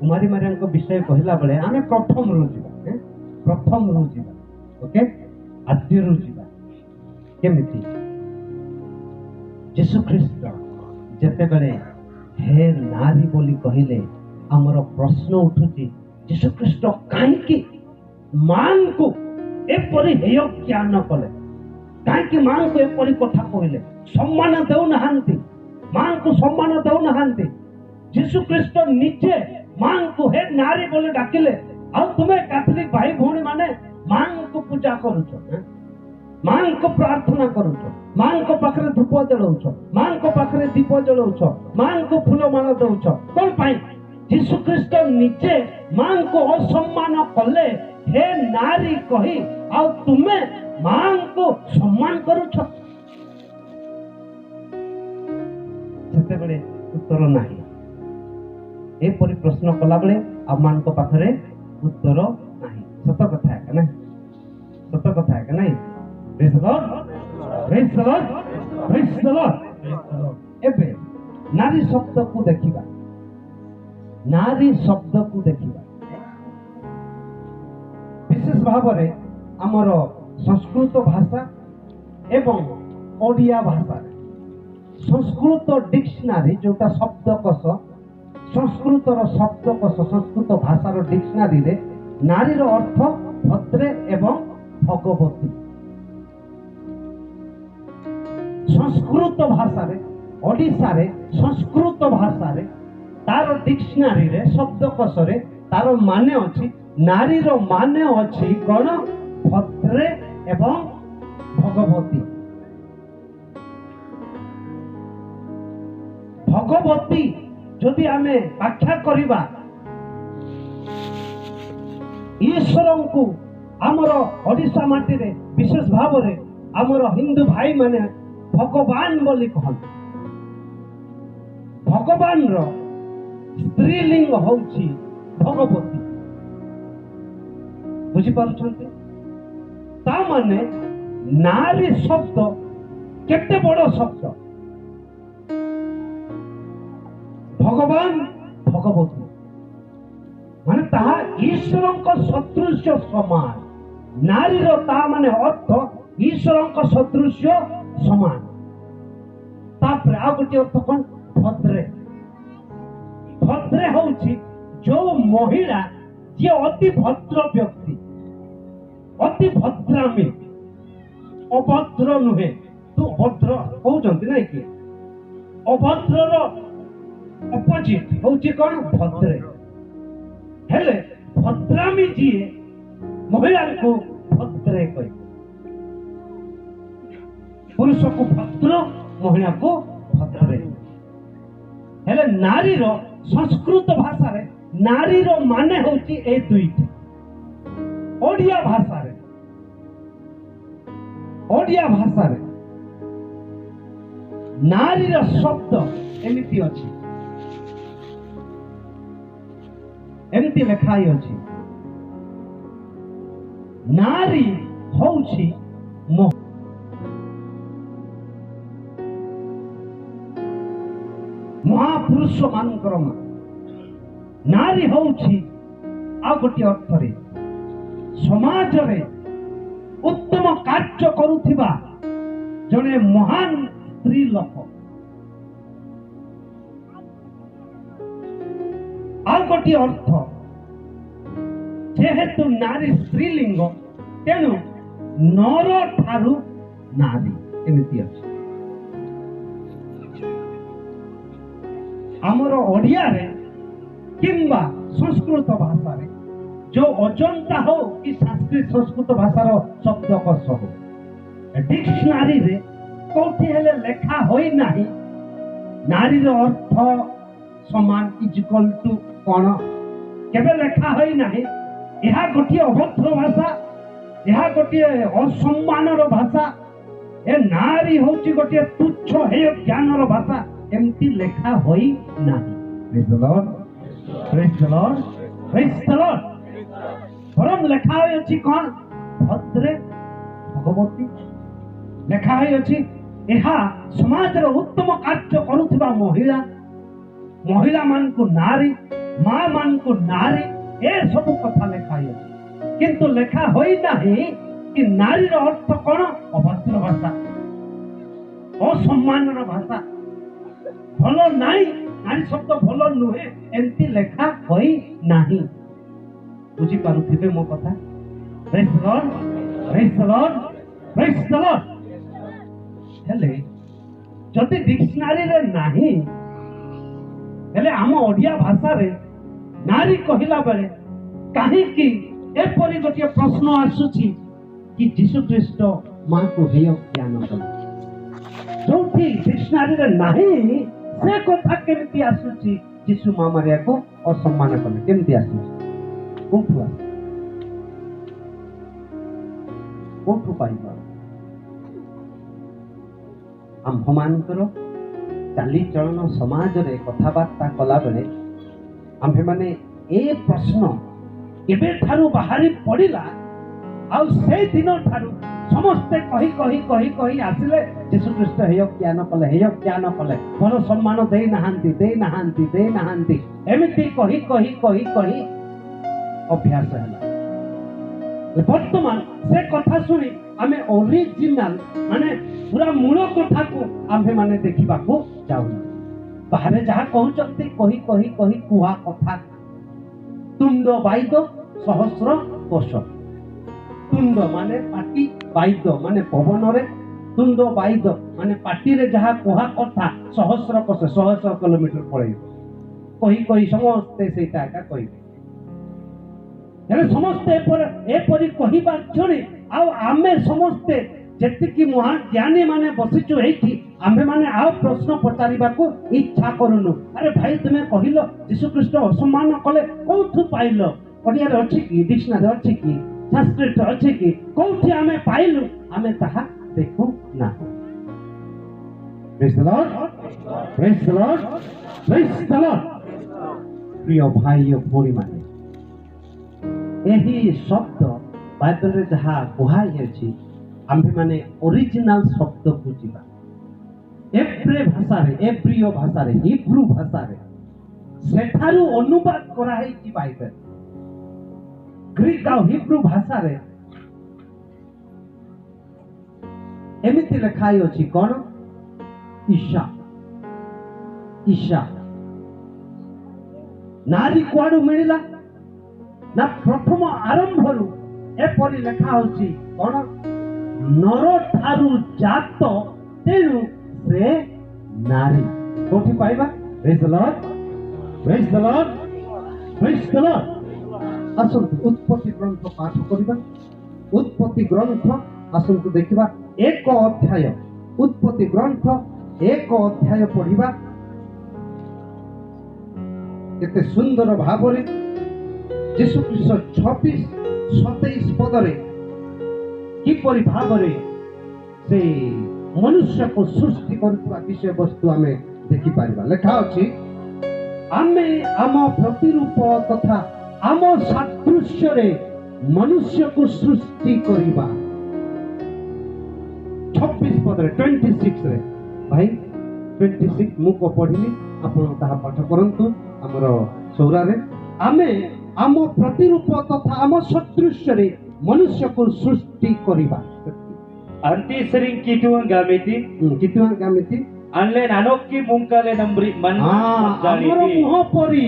କୁମାରୀ ମାରିଆଙ୍କ ବିଷୟ କହିଲା ବେଳେ ଆମେ ପ୍ରଥମରୁ ଯିବା, ପ୍ରଥମରୁ ଯିବା, ଓକେ, ଆଦ୍ୟରୁ ଯିବା। କେମିତି ଯୀଶୁ ଖ୍ରୀଷ୍ଟ ଯେତେବେଳେ ହେ ନାରୀ ବୋଲି କହିଲେ, ଆମର ପ୍ରଶ୍ନ ଉଠୁଛି ଯୀଶୁ ଖ୍ରୀଷ୍ଟ କାହିଁକି ମାଙ୍କୁ ଏପରି ହେୟ ଜ୍ଞାନ କଲେ? କାହିଁକି ମାଙ୍କୁ ଏପରି କଥା କହିଲେ? ସମ୍ମାନ ଦେଉନାହାନ୍ତି, ମାଙ୍କୁ ସମ୍ମାନ ଦେଉନାହାନ୍ତି। ଯୀଶୁ ଖ୍ରୀଷ୍ଟ ନିଜେ ମାଙ୍କୁ ହେ ନାରୀ ବୋଲି ଡାକିଲେ, ଆଉ ତୁମେ କାଥଲିକ ଭାଇ ଭଉଣୀ ମାନେ ମାଙ୍କୁ ପୂଜା କରୁଛ, ମାଙ୍କୁ ପ୍ରାର୍ଥନା କରୁଛ, ମାଙ୍କ ପାଖରେ ଧୂପ ଜଳଉଛ, ମାଙ୍କ ପାଖରେ ଦୀପ ଜଳଉଛ, ମାଙ୍କୁ ଫୁଲମାଳ ଦଉଛ, କଣ ପାଇଁ? ଯୀଶୁ ଖ୍ରୀଷ୍ଟ ନିଜେ ମାଙ୍କୁ ଅସମ୍ମାନ କଲେ ହେ ନାରୀ କହି, ଆଉ ତୁମେ ମାଙ୍କୁ ସମ୍ମାନ କରୁଛ? ସେତେବେଳେ ଉତ୍ତର ନାହିଁ। ଏପରି ପ୍ରଶ୍ନ କଲାବେଳେ ଆମମାନଙ୍କ ପାଖରେ ଉତ୍ତର ନାହିଁ। ସତ କଥା ଏକା ନାହିଁ? ସତ କଥା ଏକା ନାହିଁ? Praise the Lord. Praise the Lord. Praise the Lord. ଏବେ ନାରୀ ଶବ୍ଦକୁ ଦେଖିବା, ନାରୀ ଶବ୍ଦକୁ ଦେଖିବା। ବିଶେଷ ଭାବରେ ଆମର ସଂସ୍କୃତ ଭାଷା ଏବଂ ଓଡ଼ିଆ ଭାଷାରେ ସଂସ୍କୃତ ଡିକ୍ସନାରୀ ଯୋଉଟା ଶବ୍ଦକୋଷ, ସଂସ୍କୃତର ଶବ୍ଦକୋଷ, ସଂସ୍କୃତ ଭାଷାର ଡିକ୍ସନାରୀରେ ନାରୀର ଅର୍ଥ ଭଦ୍ରେ ଏବଂ ଭଗବତୀ। ସଂସ୍କୃତ ଭାଷାରେ, ଓଡ଼ିଶାରେ ସଂସ୍କୃତ ଭାଷାରେ ତାର ଡିକ୍ସନାରୀରେ ଶବ୍ଦକୋଷରେ ତାର ମାନେ ଅଛି, ନାରୀର ମାନେ ଅଛି କଣ? ଭଦ୍ରେ ଏବଂ ଭଗବତୀ। ଭଗବତୀ ଯଦି ଆମେ ବ୍ୟାଖ୍ୟା କରିବା, ଈଶ୍ୱରଙ୍କୁ ଆମର ଓଡ଼ିଶା ମାଟିରେ ବିଶେଷ ଭାବରେ ଆମର ହିନ୍ଦୁ ଭାଇମାନେ ଭଗବାନ ବୋଲି କହନ୍ତି। ଭଗବାନର ସ୍ତ୍ରୀଲିଙ୍ଗ ହଉଛି ଭଗବତୀ। ବୁଝିପାରୁଛନ୍ତି? ତା ମାନେ ନାରୀ ଶବ୍ଦ କେତେ ବଡ ଶବ୍ଦ, ଭଗବାନ ଭଗବତୀ ମାନେ ତାହା ଈଶ୍ୱରଙ୍କ ସଦୃଶ୍ୟ ସମାନ। ନାରୀର ତା ମାନେ ଅର୍ଥ ଈଶ୍ୱରଙ୍କ ସଦୃଶ୍ୟ ସମାନ। ତାପରେ ଆଉ ଗୋଟିଏ ଅର୍ଥ କଣ? ଭଦ୍ରେ। ଭଦ୍ରେ ହଉଛି ଯୋଉ ମହିଳା ଯିଏ ଅତି ଭଦ୍ର ବ୍ୟକ୍ତି, ଅତି ଭଦ୍ରାମୀ, ଅଭଦ୍ର ନୁହେଁ। ତୁ ଅଭଦ୍ର କହୁଛନ୍ତି ନାଇଁ କି? ଅଭଦ୍ରର ଅପୋଜିଟ ହଉଛି କଣ? ଭଦ୍ରେ। ହେଲେ ଭଦ୍ରାମୀ ଯିଏ ମହିଳାଙ୍କୁ ଭଦ୍ରେ କହିବେ, ପୁରୁଷକୁ ଭଦ୍ର, ମହିଳାକୁ ଭଦ୍ରେ। ହେଲେ ନାରୀର ସଂସ୍କୃତ ଭାଷାରେ ନାରୀର ମାନେ ହଉଛି ଏଇ ଦୁଇଟି। ଓଡ଼ିଆ ଭାଷାରେ, ଓଡ଼ିଆ ଭାଷାରେ ନାରୀର ଶବ୍ଦ ଏମିତି ଅଛି, ଏମିତି ଲେଖା ହେଇଅଛି, ନାରୀ ହଉଛି ମହାପୁରୁଷ ମାନଙ୍କର ମା। ନାରୀ ହଉଛି ଆଉ ଗୋଟିଏ ଅର୍ଥରେ ସମାଜରେ ଉତ୍ତମ କାର୍ଯ୍ୟ କରୁଥିବା ଜଣେ ମହାନ ସ୍ତ୍ରୀ ଲୋକ। ଆଉ ଗୋଟିଏ ଅର୍ଥ, ଯେହେତୁ ନାରୀ ସ୍ତ୍ରୀଲିଙ୍ଗ, ତେଣୁ ନର ଠାରୁ ନାରୀ, ଏମିତି ଅଛି। ଆମର ଓଡ଼ିଆରେ କିମ୍ବା ସଂସ୍କୃତ ଭାଷାରେ ଯୋଉ ଅଜନ୍ତା ହଉ କି ସାଂସ୍କ୍ରିଟ ସଂସ୍କୃତ ଭାଷାର ଶବ୍ଦକୋଷ ହଉ, ଡିକ୍ସନାରୀରେ କୋଉଠି ହେଲେ ଲେଖା ହୋଇନାହିଁ ନାରୀର ଅର୍ଥ ସମାନ ଇଜିକଲ ଟୁ କଣ, କେବେ ଲେଖା ହୋଇନାହିଁ। ଏହା ଗୋଟିଏ ଅଭଦ୍ର ଭାଷା, ଏହା ଗୋଟିଏ ଅସମ୍ମାନର ଭାଷା, ଏ ନାରୀ ହଉଛି ଗୋଟିଏ ତୁଚ୍ଛ ହେୟ ଜ୍ଞାନର ଭାଷା, ଏମିତି ଲେଖା ହୋଇନାହିଁ। Praise the Lord. Praise the Lord. Praise the Lord. ବରଂ ଲେଖା ହୋଇଅଛି କଣ? ଭଦ୍ରେ ଭଗବତୀ ଲେଖା ହୋଇଅଛି। ଏହା ସମାଜର ଉତ୍ତମ କାର୍ଯ୍ୟ କରୁଥିବା ମହିଳା, ମହିଳାମାନଙ୍କୁ ନାରୀ, ମା ମାନଙ୍କୁ ନାରୀ, ଏସବୁ କଥା ଲେଖା ହେଇଅଛି। କିନ୍ତୁ ଲେଖା ହୋଇନାହିଁ କି ନାରୀର ଅର୍ଥ କଣ? ଅଭଦ୍ର ଭାଷା, ଅସମ୍ମାନର ଭାଷା, ଭଲ ନାହିଁ, ନାରୀ ଶବ୍ଦ ଭଲ ନୁହେଁ, ଏମିତି ଲେଖା ହୋଇନାହିଁ। ବୁଝିପାରୁଥିବେ ମୋ କଥା? Praise the Lord, praise the Lord, praise the Lord. ହେଲେ ଯଦି ଡିକ୍ସନାରୀରେ ନାହିଁ, ହେଲେ ଆମ ଓଡ଼ିଆ ଭାଷାରେ ନାରୀ କହିଲା ବେଳେ କାହିଁକି ଏପରି ଗୋଟିଏ ପ୍ରଶ୍ନ ଆସୁଛି କି ଯୀଶୁ ଖ୍ରୀଷ୍ଟ ମାଙ୍କୁ ହେୟ ଜ୍ଞାନ କଲେ? ଯୋଉଠି ଡିକ୍ସନାରୀରେ ନାହିଁ, ସେ କଥା କେମିତି ଆସୁଛି? ଯୀଶୁ ମା ମାରିଆକୁ ଅସମ୍ମାନ କଲେ କେମିତି ଆସୁଛି? କୋଉଠୁ ଆସୁଛି? କୋଉଠୁ ପାଇବା? ଆମ୍ଭମାନଙ୍କର ଚାଲିଚଳନ ସମାଜରେ କଥାବାର୍ତ୍ତା କଲାବେଳେ ଆମ୍ଭେମାନେ ଏ ପ୍ରଶ୍ନ କେବେଠାରୁ ବାହାରି ପଡ଼ିଲା, ଆଉ ସେଇ ଦିନ ଠାରୁ ସମସ୍ତେ କହି କହି କହି କହି ଆସିଲେ ଯୀଶୁଖ୍ରୀଷ୍ଟ ହେୟ ଜ୍ଞାନ କଲେ, ହେୟ ଜ୍ଞାନ କଲେ, ଭଲ ସମ୍ମାନ ଦେଇନାହାନ୍ତି, ଦେଇନାହାନ୍ତି, ଦେଇନାହାନ୍ତି, ଏମିତି କହି କହି କହି କହି ଅଭ୍ୟାସ ହେଲା। ବର୍ତ୍ତମାନ ସେ କଥା ଶୁଣି ଆମେ ଅରିଜିନାଲ ମାନେ ପୁରା ମୂଳ କଥାକୁ ଆମ୍ଭେମାନେ ଦେଖିବାକୁ ଯାଉନା। ବାହାରେ ଯାହା କହୁଛନ୍ତି କହି କହି କହି କୁହା କଥା, ତୁଣ୍ଡ ବାଇଦ ସହସ୍ର କୋଷ। ତୁଣ୍ଡ ମାନେ ପାଟି, ବାଇଦ ମାନେ ପବନରେ, ତୁଣ୍ଡ ବାଇଦ ମାନେ ପାଟିରେ ଯାହା କୁହା କଥା ସହସ୍ର କୋଷ, ସହସ୍ର କିଲୋମିଟର ପଳେଇବ। କହି କହି ସମସ୍ତେ ସେଇଟା ଏକା କହିବେ। ହେଲେ ସମସ୍ତେ ଏପରି କହିବା କ୍ଷଣି ଆଉ ଆମେ ସମସ୍ତେ ଯେତିକି ମହାଜ୍ଞାନୀ ମାନେ ବସିଛୁ ଏଇଠି, ଆମ୍ଭେମାନେ ଆଉ ପ୍ରଶ୍ନ ପଚାରିବାକୁ ଇଚ୍ଛା କରୁନୁ। ଆରେ ଭାଇ, ତୁମେ କହିଲ ଯୀଶୁଖ୍ରୀଷ୍ଟ ଅସମ୍ମାନ କଲେ, କୋଉଠୁ ପାଇଲ? ଓଡ଼ିଆରେ ଅଛି କି? ଡିକ୍ସନାରୀ ଅଛି କି? ସଂସ୍କୃତ ଅଛି କି? କୋଉଠି ଆମେ ପାଇଲୁ? ଆମେ ତାହା ଦେଖୁ ନାହୁଁ। Praise the Lord. Praise the Lord. Praise the Lord. ପ୍ରିୟ ଭାଇ ଓ ଭଉଣୀମାନେ, ଏହି ଶବ୍ଦ ବାଇବେଲରେ ଯାହା କୁହାଯାଇଛି, ଆମ୍ଭେମାନେ ଅରିଜିନାଲ ଶବ୍ଦକୁ ଯିବା। ଏବ୍ରେ ଭାଷାରେ, ଏବ୍ରିୟ ଭାଷାରେ, ହିବ୍ରୁ ଭାଷାରେ ସେଠାରୁ ଅନୁବାଦ କରାହେଇଛି ବାଇବେଲ। ଗ୍ରୀକ ଆଉ ହିବ୍ରୁ ଭାଷାରେ ଏମିତି ଲେଖା ହେଇଅଛି କଣ? ଈଶା, ଈଶା। ନାରୀ କୁଆଡୁ ମିଳିଲା ନା ପ୍ରଥମ ଆରମ୍ଭରୁ ଏପରି ଲେଖା ହଉଛି କଣ? ନର ଠାରୁ ଜାତ, ତେଣୁ ସେ ନାରୀ। କୋଉଠି ପାଇବା? Praise the Lord, praise the Lord, praise the Lord. ଆସନ୍ତୁ ଉତ୍ପତ୍ତି ଗ୍ରନ୍ଥ ପାଠ କରିବା। ଉତ୍ପତ୍ତି ଗ୍ରନ୍ଥ ଆସନ୍ତୁ ଦେଖିବା 1 ଅଧ୍ୟାୟ। ଉତ୍ପତ୍ତି ଗ୍ରନ୍ଥ 1 ଅଧ୍ୟାୟ ପଢିବା। କେତେ ସୁନ୍ଦର ଭାବରେ ଯୀଶୁଖ୍ରୀଷ୍ଟ 26-27 ପଦରେ କିପରି ଭାବରେ ସେ ମନୁଷ୍ୟକୁ ସୃଷ୍ଟି କରୁଥିବା ବିଷୟବସ୍ତୁ ଆମେ ଦେଖିପାରିବା। ଲେଖା ଅଛି, ଆମେ ଆମ ପ୍ରତିରୂପ ତଥା ଆମ ସାଦୃଶ୍ୟରେ ମନୁଷ୍ୟକୁ ସୃଷ୍ଟି କରିବା। 26 ପଦରେ, 26ରେ ଭାଇ, 26 ମୁଁ ପଢିଲି, ଆପଣ ତାହା ପାଠ କରନ୍ତୁ ଆମର ସୌରାରେ। ଆମେ ଆମ ପ୍ରତିରୂପ ତଥା ଆମ ସଦୃଶ୍ୟରେ ମନୁଷ୍ୟକୁ ସୃଷ୍ଟି କରିବା। Anti sering kituang gamiti, କିତୁଆଂ ଗାମିତି, anle nanoki mungkale nambri man ଆମର ମୁହଁ ପରି,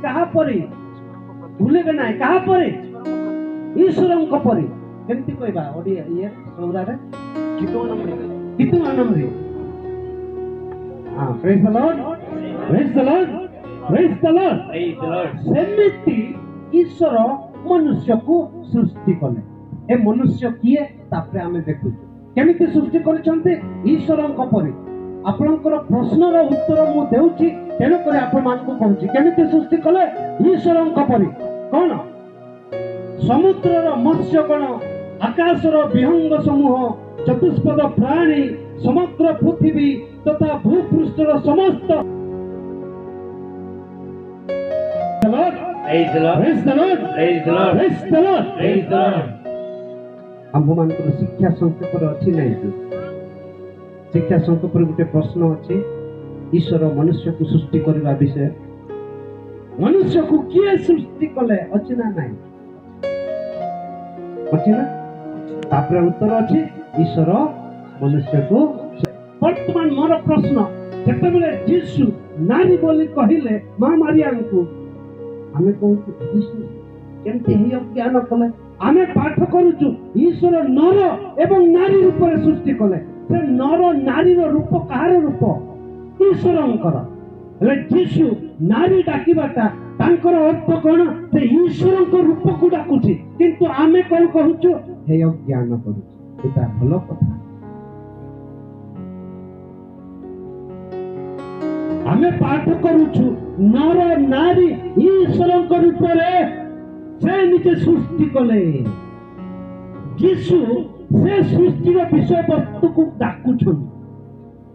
କାହା ପରି ଭୁଲିବେ ନାହିଁ, କାହା ପରି? ଈଶ୍ୱରଙ୍କ ପରି। କେମିତି କହିବା ଓଡ଼ିଆ ଇଏ ସୌରାରେ? କିତୁଆଂ ନମ୍ରି। ହଁ, praise the Lord, praise the Lord, praise the Lord. Praise the Lord. ସେମିତି ଈଶ୍ୱର ମନୁଷ୍ୟକୁ ସୃଷ୍ଟି କଲେ। ଏ ମନୁଷ୍ୟ କିଏ? ତାପରେ ଆମେ ଦେଖୁଛୁ କେମିତି ସୃଷ୍ଟି କରିଛନ୍ତି ଈଶ୍ୱରଙ୍କ ପରି। ଆପଣଙ୍କର ପ୍ରଶ୍ନର ଉତ୍ତର ମୁଁ ଦେଉଛି, ତେଣୁକରି ଆପଣମାନଙ୍କୁ କହୁଛି କେମିତି ସୃଷ୍ଟି କଲେ ଈଶ୍ୱରଙ୍କ ପରି। କଣ? ସମୁଦ୍ରର ମତ୍ସ୍ୟଗଣ, ଆକାଶର ବିହଙ୍ଗ ସମୂହ, ଚତୁଷ୍ପଦ ପ୍ରାଣୀ, ସମଗ୍ର ପୃଥିବୀ ତଥା ଭୂପୃଷ୍ଠର ସମସ୍ତ। Praise the Lord. Praise the Lord. Praise the Lord. Praise the Lord. Praise the Lord. ଆମ୍ଭମାନଙ୍କର ଶିକ୍ଷା ସଂକ୍ଷେପରେ ଅଛି ନାହିଁ କି? ଶିକ୍ଷା ସଂକଳ୍ପରେ ଗୋଟେ ପ୍ରଶ୍ନ ଅଛି, ଈଶ୍ୱର ମନୁଷ୍ୟକୁ ସୃଷ୍ଟି କରିବା ବିଷୟ। ମନୁଷ୍ୟକୁ କିଏ ସୃଷ୍ଟି କଲେ? ଅଛି ନା ନାହିଁ? ଅଛି ନା? ତାପରେ ଉତ୍ତର ଅଛି, ଈଶ୍ୱର ମନୁଷ୍ୟକୁ। ବର୍ତ୍ତମାନ ମୋର ପ୍ରଶ୍ନ, ଯେତେବେଳେ ଯୀଶୁ ନାରୀ ବୋଲି କହିଲେ ମା ମାରିଆଙ୍କୁ, ଆମେ କହୁଛୁ ଯୀଶୁ କେମିତି ହେୟ ଜ୍ଞାନ କଲେ? ଆମେ ପାଠ କରୁଛୁ ଈଶ୍ୱର ନର ଏବଂ ନାରୀ ରୂପରେ ସୃଷ୍ଟି କଲେ। ସେ ନର ନାରୀର ରୂପ କାହାର ରୂପ? ଈଶ୍ୱରଙ୍କର। ହେଲେ ଯୀଶୁ ନାରୀ ଡାକିବାଟା ତାଙ୍କର ଅର୍ଥ କଣ? ସେ ଈଶ୍ୱରଙ୍କ ରୂପକୁ ଡାକୁଛି, କିନ୍ତୁ ଆମେ କଣ କହୁଛୁ? ହେୟ ଜ୍ଞାନ କରୁଛୁ। ଏଟା ଭଲ କଥା? ଆମେ ପାଠ କରୁଛୁ ନର ନାରୀ ଈଶ୍ୱରଙ୍କ ରୂପରେ ସେ ନିଜେ ସୃଷ୍ଟି କଲେ। ଯୀଶୁ ସେ ସୃଷ୍ଟିର ବିଷୟବସ୍ତୁକୁ ଡାକୁଛନ୍ତି।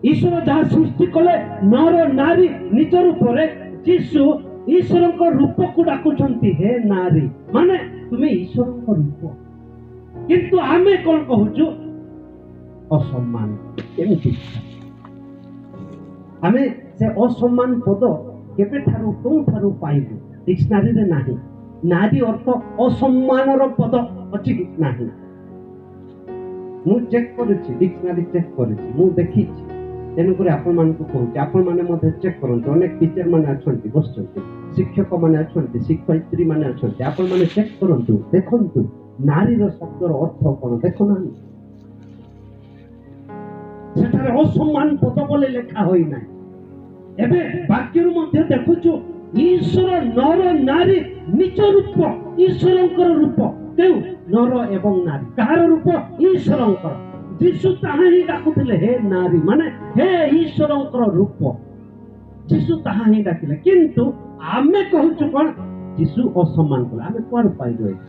ଈଶ୍ୱର ଯାହା ସୃଷ୍ଟି କଲେ ନର ନାରୀ ନିଜ ରୂପରେ, ଯୀଶୁ ଈଶ୍ୱରଙ୍କ ରୂପକୁ ଡାକୁଛନ୍ତି, ହେ ନାରୀ, ମାନେ ତୁମେ ଈଶ୍ୱରଙ୍କ ରୂପ। କିନ୍ତୁ ଆମେ କଣ କହୁଛୁ? ଅସମ୍ମାନ। କେମିତି ଆମେ ସେ ଅସମ୍ମାନ ପଦ କେବେଠାରୁ କେଉଁଠାରୁ ପାଇଲୁ? ଡିକ୍ସନାରୀରେ ନାହିଁ। ନାରୀ ଅର୍ଥ ଅସମ୍ମାନର ପଦ ଅଛି କି ନାହିଁ? ମୁଁ ଚେକ୍ କରିଛି, ଡିକ୍ସନାରୀ ଚେକ୍ କରିଛି, ମୁଁ ଦେଖିଛି। ତେଣୁକରି ଆପଣମାନଙ୍କୁ କହୁଛି, ଆପଣମାନେ ମଧ୍ୟ ଚେକ୍ କରନ୍ତୁ। ଅନେକ ଟିଚର ମାନେ ଅଛନ୍ତି, ବସିଛନ୍ତି, ଶିକ୍ଷକ ମାନେ ଅଛନ୍ତି, ଶିକ୍ଷୟିତ୍ରୀ ମାନେ ଅଛନ୍ତି। ଆପଣମାନେ ଚେକ୍ କରନ୍ତୁ, ଦେଖନ୍ତୁ ନାରୀର ଶବ୍ଦର ଅର୍ଥ କଣ। ଦେଖୁନାହାନ୍ତି, ସେଠାରେ ଅସମ୍ମାନ ପଦ ବୋଲି ଲେଖା ହୋଇନାହିଁ। ଏବେ ବାକ୍ୟରୁ ମଧ୍ୟ ଦେଖୁଛୁ ଈଶ୍ୱର ନର ନାରୀ ନିଜ ରୂପ, ଈଶ୍ୱରଙ୍କର ରୂପ କେଉଁ? ନର ଏବଂ ନାରୀ କାହାର ରୂପ? ଈଶ୍ୱରଙ୍କର। ଯୀଶୁ ତାହା ହିଁ ଡାକୁଥିଲେ, ହେ ନାରୀ, ମାନେ ହେ ଈଶ୍ୱରଙ୍କର ରୂପ। ଯୀଶୁ ତାହା ହିଁ ଡାକିଲେ, କିନ୍ତୁ ଆମେ କହୁଛୁ କଣ? ଯୀଶୁ ଅସମ୍ମାନ କଲେ। ଆମେ କୁଆଡୁ ପାଇଲୁ ଏଇଟା?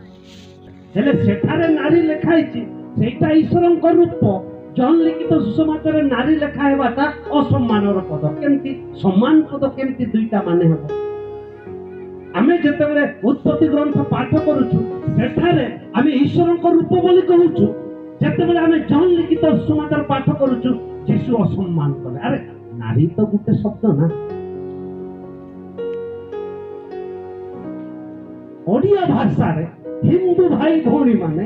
ହେଲେ ସେଠାରେ ନାରୀ ଲେଖା ହେଇଛି, ସେଇଟା ଈଶ୍ୱରଙ୍କ ରୂପ। ଜନ ଲିଖିତ ସୁସମାଚାରରେ ନାରୀ ଲେଖା ହେବାଟା ଅସମ୍ମାନର ପଦ। କେମିତି ସମାନ ପଦ? କେମିତି ଦୁଇଟା ମାନେ ହେବ? ଆମେ ଯେତେବେଳେ ଉତ୍ପତ୍ତି ଗ୍ରନ୍ଥ ପାଠ କରୁଛୁ, ସେଠାରେ ଆମେ ଈଶ୍ୱରଙ୍କ ରୂପ ବୋଲି କହୁଛୁ। ଯେତେବେଳେ ଆମେ ଜନ ଲିଖିତ ସୁସମାଚାର ପାଠ କରୁଛୁ, ଯୀଶୁ ଅସମ୍ମାନ କଲେ। ଆରେ ନାରୀ ତ ଗୋଟେ ଶବ୍ଦ ନା। ଓଡ଼ିଆ ଭାଷାରେ ହିନ୍ଦୁ ଭାଇ ଭଉଣୀ ମାନେ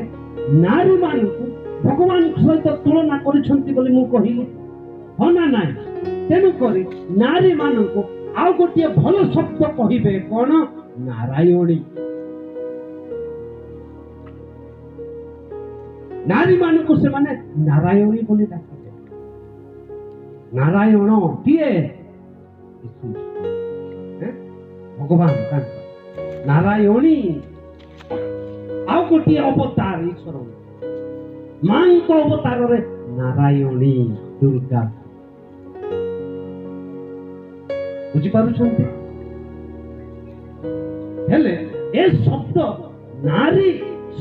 ନାରୀ ମାନଙ୍କୁ ଭଗବାନଙ୍କ ସହିତ ତୁଳନା କରିଛନ୍ତି ବୋଲି ମୁଁ କହିଲି, ହଁ ନା ନାଇଁ? ତେଣୁକରି ନାରୀ ମାନଙ୍କୁ ଆଉ ଗୋଟିଏ ଭଲ ଶବ୍ଦ କହିବେ କଣ? ନାରାୟଣୀ। ନାରୀ ମାନଙ୍କୁ ସେମାନେ ନାରାୟଣୀ ବୋଲି ଡାକିବେ। ନାରାୟଣ କିଏ? ଭଗବାନ ତାଙ୍କ ନାରାୟଣୀ। ଆଉ ଗୋଟିଏ ଅବତାର ଈଶ୍ୱର ମାଙ୍କ ଅବତାରରେ ନାରାୟଣୀ ଦୁର୍ଗା। ବୁଝିପାରୁଛନ୍ତି? ହେଲେ ଏ ଶବ୍ଦ ନାରୀ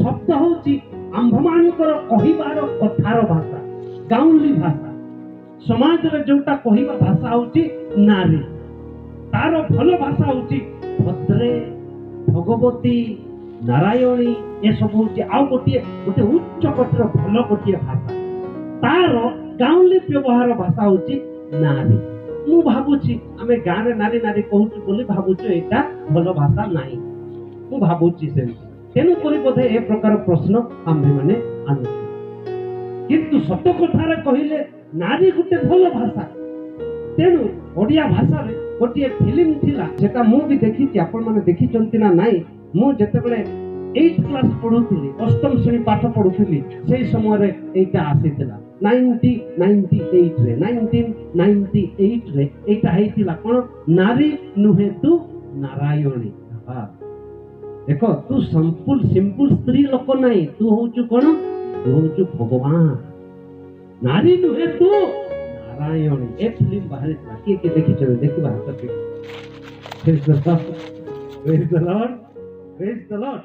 ଶବ୍ଦ ହଉଛି ଆମ୍ଭମାନଙ୍କର କହିବାର କଥାର ଭାଷା, ଗାଉଁଲି ଭାଷା। ସମାଜରେ ଯୋଉଟା କହିବା ଭାଷା ହଉଛି ନାରୀ। ତାର ଭଲ ଭାଷା ହଉଛି ଭଦ୍ରେ, ଭଗବତୀ, ନାରାୟଣୀ। ଏସବୁ ହଉଛି ଆଉ ଗୋଟିଏ ଗୋଟେ ଉଚ୍ଚ କୋଟିର ଭଲ ଗୋଟିଏ ଭାଷା। ତାର ଗାଉଁଲି ବ୍ୟବହାର ଭାଷା ହଉଛି ନାରୀ। ମୁଁ ଭାବୁଛି ଆମେ ଗାଁରେ ନାରୀ ନାରୀ କହୁଛୁ ବୋଲି ଭାବୁଛୁ ଏଇଟା ଭଲ ଭାଷା ନାହିଁ। ମୁଁ ଭାବୁଛି ସେମିତି। ତେଣୁକରି ବୋଧେ ଏ ପ୍ରକାର ପ୍ରଶ୍ନ ଆମ୍ଭେମାନେ ଆଣୁଛୁ। କିନ୍ତୁ ସତ କଥାରେ କହିଲେ ନାରୀ ଗୋଟେ ଭଲ ଭାଷା। ତେଣୁ ଓଡ଼ିଆ ଭାଷାରେ ଗୋଟିଏ ଫିଲ୍ମ ଥିଲା, ସେଟା ମୁଁ ବି ଦେଖିଛି, ଆପଣମାନେ ଦେଖିଛନ୍ତି ନା ନାଇଁ? ମୁଁ ଯେତେବେଳେ 8 କ୍ଲାସ୍ ପଢୁଥିଲି, ଅଷ୍ଟମ ଶ୍ରେଣୀ ପାଠ ପଢୁଥିଲି, ସେଇ ସମୟରେ ଏଇଟା ଆସିଥିଲା। 1998ରେ, 1998ରେ ଏଇଟା ହେଇଥିଲା। କଣ? ନାରୀ ନୁହେଁ ତୁ ନାରାୟଣୀ। ଦେଖ, ତୁ ସିମ୍ପଲ ସିମ୍ପଲ ସ୍ତ୍ରୀ ଲୋକ ନାହିଁ, ତୁ ହଉଛୁ କଣ? ତୁ ହଉଛୁ ଭଗବାନ। ନାରୀ ନୁହେଁ ତୁ ନାରାୟଣୀ। ଏ ଫିଲ୍ମ ବାହାରିଥିଲା, କିଏ କିଏ ଦେଖିଛନ୍ତି? ଦେଖିବା ହାତ। Praise the Lord. Praise the Lord. Praise the Lord.